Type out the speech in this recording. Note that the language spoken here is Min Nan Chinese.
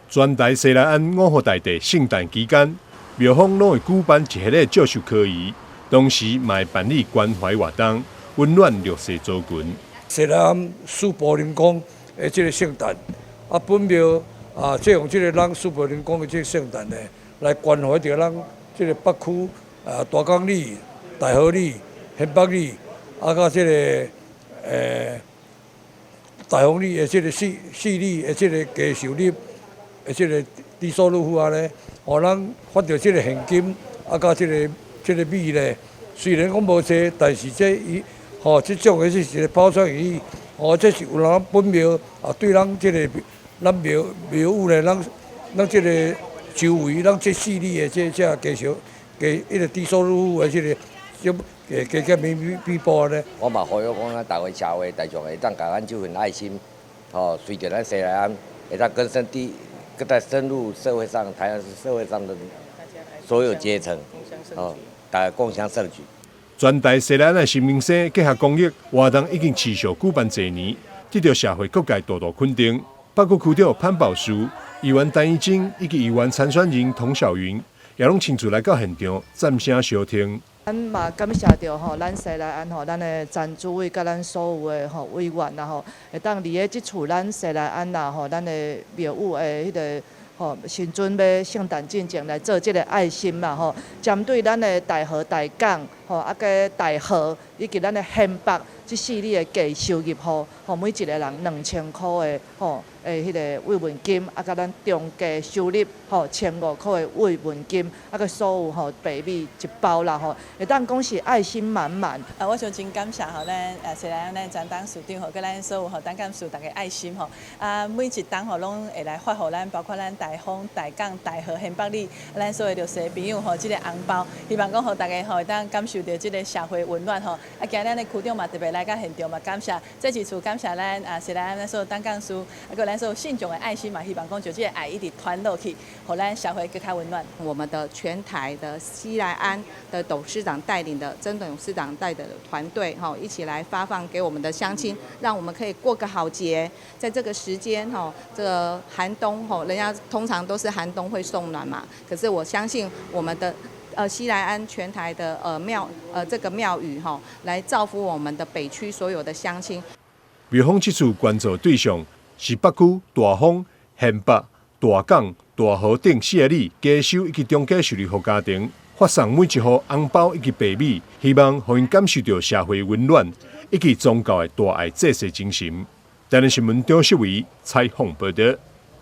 全台西來庵五和大帝聖誕期間，廟方攏會舉辦一系列祝壽科儀，同時嘛會辦理關懷活動，溫暖弱勢族群。西來庵四埔林宮的這个聖誕，啊，本廟啊，借用這个咱四埔林宮的這个聖誕呢，來關懷著咱這个北區啊，大港里、大和里、縣北里，啊，佮這个大豐里的這个四里的這个低收入的這个低收入戶仔呢，予咱發著這个現金，啊，佮這个米呢，雖然講無濟，但是這伊吼，這種的是一个拋磚引玉，吼，這是有人本廟啊，對咱這个咱廟廟宇呢，咱這个周圍，咱這四里的這低收低彼个低收入戶的這个這加減米米補按呢。我嘛呼籲講，咱台灣社會大眾會當共咱這份愛心，吼，隨著咱西來庵會當更深地、閣再深入社會上，台灣社會上的所有階層，哦，大家共襄盛舉。全台西來庵的神明生結合公益活動已經持續舉辦濟年，得到社會各界大大肯定。北區區長潘寶樹、議員陳怡貞以及議員參選人童曉雲，也攏親自來到現場讚聲相挺。咱嘛感謝著吼，咱西來庵吼，咱的陳主委佮咱所有的吼委員啦吼，會當佇咧這次咱西來庵啦吼，咱的廟宇的彼个吼時陣欲聖誕進前來做這个愛心嘛吼，針對咱的大和大港吼，啊佮大和以及咱的縣北這四里的低收入戶吼，每一个人2000箍的吼的彼个慰問金，啊佮咱中低收入吼1500箍的慰問金，啊佮所有吼白米一包啦吼，會當講是愛心滿滿。啊，我想真感謝吼，咱西來庵咱陳董事長吼，佮咱所有吼董監事逐家愛心吼，啊，每一冬吼攏會來發予咱，包括咱大豐、大港、大和、縣北里，咱所有弱勢朋友吼，這个紅包，希望講予逐家吼會當感受著這个社會溫暖吼。啊，今日咱的區長嘛特別來到現場嘛，感謝這一次感謝咱啊西來庵咱所有董監事，啊，閣咱所有信眾的愛心嘛，希望講將這个愛一直傳落去，予咱社會閣較溫暖。我們的全台的西來庵的董事長帶領的曾董事長帶的團隊，哈，一起來發放給我們的鄉親，讓我們可以過個好節。在這個時間，哈，這個寒冬，吼，人家通常都是寒冬會送暖嘛，可是我相信我們的西來庵全台的廟這個廟宇，哈，來造福我們的北區所有的鄉親。廟方這次捐助對象是北區大豐、縣北、大港、大和等四个里低收以及中低收入戶家庭，發送每一戶紅包以及白米，希望予𪜶感受著社會溫暖以及宗教的大愛濟世精神。台南新聞張秀偉採訪報導。